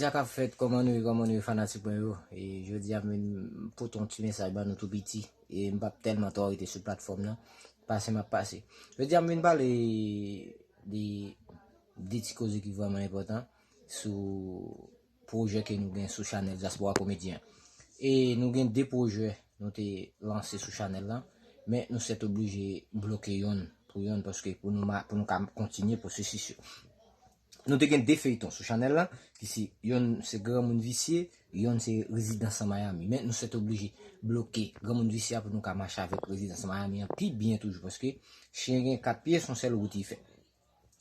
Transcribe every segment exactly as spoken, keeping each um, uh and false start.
Sa k ap fèt, kòman nou ye, kòman nou ye, fanatik mwen yo? E jodi a, m vin pote yon ti mesaj ban nou tou piti. E m p ap tèlman twò rete sou platfòm nan. Pase m ap pase. Jodi a, m vin pale de de ti koze ki vrèman enpòtan sou pwojè ke nou gen sou chanèl Diaspora Comedian. E nou gen de pwojè nou te lanse sou chanèl lan, men nou sètoblije bloke yonn pou yonn, paske pou nou, pou nou ka kontinye pwosesis yo. Nou te gen de feyton sou chanèl lan, ki se yonn se Granmoun Visye, yonn se Rezidans an Miami. Men nou sètoblije bloke Granmoun Visye a pou nou ka mache avèk Rezidans an Miami an pi byen toujou, paske chen gen kat pye, se yon sèl wout li fè.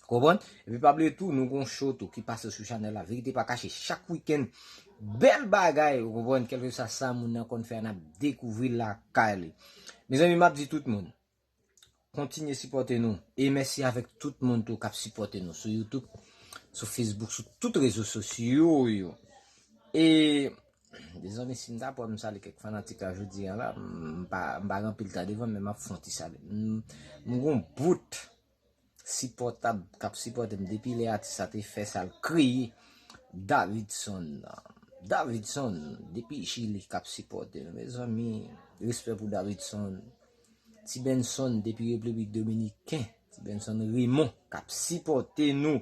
Konprann? Epi pa bliye tou, nou gon show tou ki pase sou chanèl la. Verite pa kache, chak wikenn. Bèl bagay, ou konprann? Kèlkeswa sa moun nan konn fè a, n ap dekouvri l lakay li. Mezanmi, m ap di tout moun, kontinye sipòte nou. E mèsi avèk tout moun tou k ap sipòte nou sou YouTube, sou Facebook, sou tout rezo sosyo yo. E, mezanmi, si m ta pran m salye kèk fanatik la jodi a la, m pa, m pa gen anpil tan devan, men m ap fè yon ti salye. M, m gon bout sipòtab k ap sipòte m depi lè atis sa te fè sa l kreye. Davidson. Davidson, depi Chili k ap sipòte m. Mezanmi, respè pou Davidson. Ti Benson depi Repiblik Dominiken. Ti Benson Raymond k ap sipòte nou.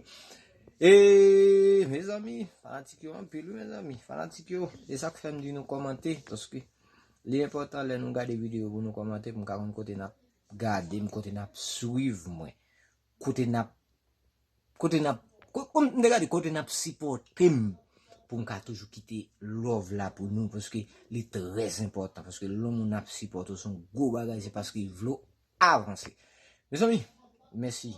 E, mezanmi, fanatik yo anpil, wi, mezanmi. Fanatik yo, e sa k fè m di nou kòmante, paske li enpòtan lè nou gade videyo pou nou kòmante, pou m ka konn kote n ap gade m, kote n ap swiv mwen, kote n ap, kote n ap, ko-, ko-, m te gade kote n ap sipòte m, pou m ka toujou kite love la pou nou, paske li trè enpòtan, paske lè yon moun ap sipòte w, se yon gwo bagay, se paske l vle w avanse. Mezanmi, mèsi.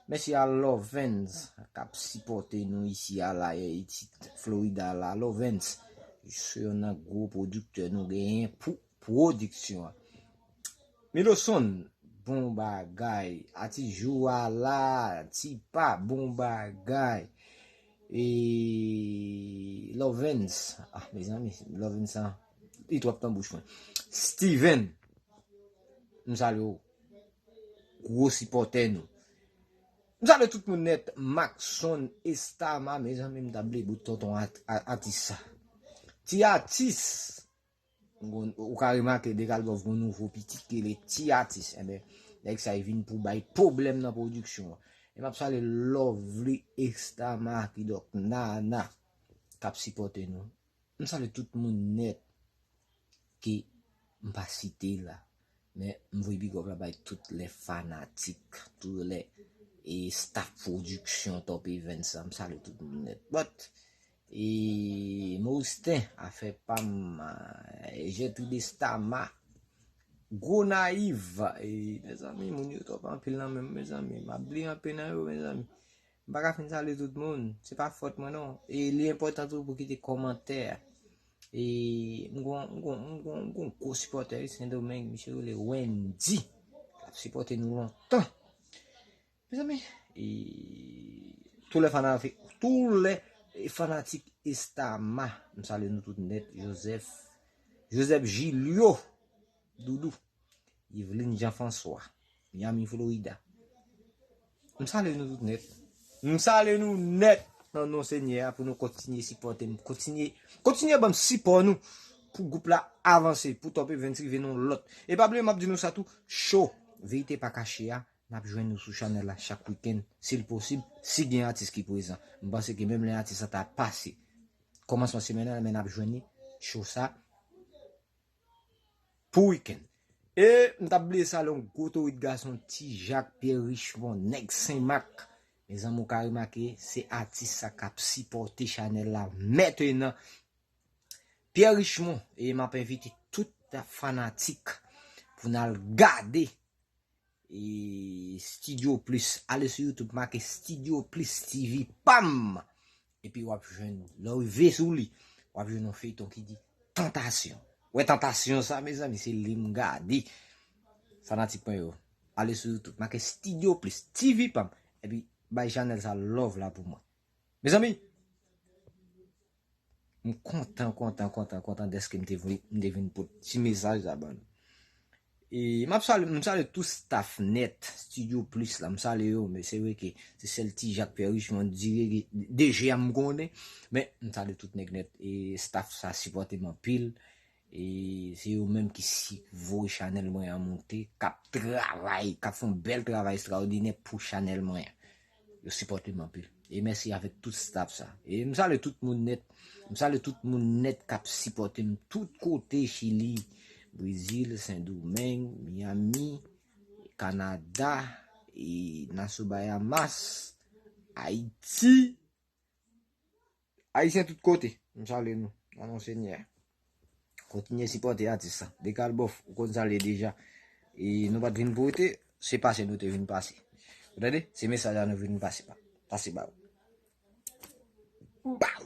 Mèsi a Lovens k ap sipòte nou isi a la, isit Florida la. Lovens, se youn nan gwo pwodiktè nou genyen pou pwodiksyon an. Miloson, bon bagay. Atis jou a la, Tipa, bon bagay. E Lovens, ah, mezanmi, Lovens an, li twòp nan bouch mwen. Steven, m salye w. Gwo sipòtè nou. M salye tout moun nèt. Maxon Estama, mezanmi, m ta bliye bout tonton at-, a-, atis sa. Ti atis. Gon-, ou ka remake, Dekalbòv gon nouvo pitit ki rele Ti Atis. Enben, nèg sa, li vin pou bay pwoblèm nan pwodiksyon an. E m ap salye Lovely Estama, kidonk Nana, k ap sipòte nou. M salye tout moun nèt ke m pa site la. Men m voye big up la bay tout lè fanatik, tout lè e staff pwodiksyon Top Events la. M salye tout moun nèt. But, e Mosten, afè pa m, e Gertrude Estama, Gonayiv, e mezanmi, moun yo twòp anpil nan men m, mezanmi, m ap bliye anpil nan yo, mezanmi. M pa ka fin salye tout moun, se pa fòt mwen non. E li enpòtan tou pou kite kòmantè. E m gon, m gon, m gon, m gon gwo sipòtè wi, Sendomeng, misye rele Wendy. L ap sipòte nou lontan. Mezanmi, e tou lè fanatik, tou lè fanatik Estama, m salye nou tout nèt, Joseph, Joseph Gilio, Doudou. Yveline Jean François, Miami, Florida. M salye nou tout nèt. M salye nou nèt nan non Senyè a pou nou kontinye sipòte m, kontinye, kontinye ban m sipò nou pou gwoup la avanse, pou Top Events rive nan lòt. E pa bliye, m ap di nou sa tou, show Verite Pa Kache a, n ap jwenn nou sou chanèl la chak wikenn, si l posib, si gen atis ki prezan. M panse ke menm lè atis la ta pase kòmansman semèn nan, men n ap jwenn li, show sa, pou wikenn. E m t ap bliye salye yon gwo tourit gason, Ti Jak, Pyè Richmond, nèg Senmak. Mezanmi, ou ka remake, se atis sa k ap sipòte chanèl la mentenan. Pyè Richmond, e m ap envite tout fanatik pou n al gade e Studio Plus. Ale sou YouTube, make Studio Plus T V, pam! Epi w ap jwenn, lè w rive sou li, w ap jwenn yon feyton ki di Tantasyon. Wè Tantasyon sa, mezanmi, se li m gade. Fanatik mwen yo, ale sou YouTube, make Studio Plus T V, pam! Epi bay chanèl sa love la pou mwen. Mezanmi, m kontan, kontan, kontan, kontan dèske m te vin, m te vin pote ti mesaj sa ban nou. E m ap salye, m salye tout staff nèt, Studio Plus la, m salye yo, men se vre ke se sèl Ti Jak Pè Richmond, Dire, D J a m konnen, men m salye tout nèg nèt, e staff sa sipòte m anpil, e se yo menm ki si voye chanèl mwen an monte, k ap travay, k ap fè yon bèl travay ekstraòdinè pou chanèl mwen an. Yo sipòte m anpil. E mèsi avèk tout staff sa. E m salye tout moun nèt. M salye tout moun nèt k ap sipòte m tout kote, Chili, Brezil, Sendomeng, Miami, Kanada, e Nassau Bahamas, Ayiti. Ayisyen tout kote. M salye nou nan non Senyè. Kontinye sipòte atis sa. Dekalbòf, ou konn sa l ye deja. E nou pa t vin pou rete, se pase nou te vin pase. Ou tande? Se mesaj la nou vin pase pa. Pase ba ou. Baw!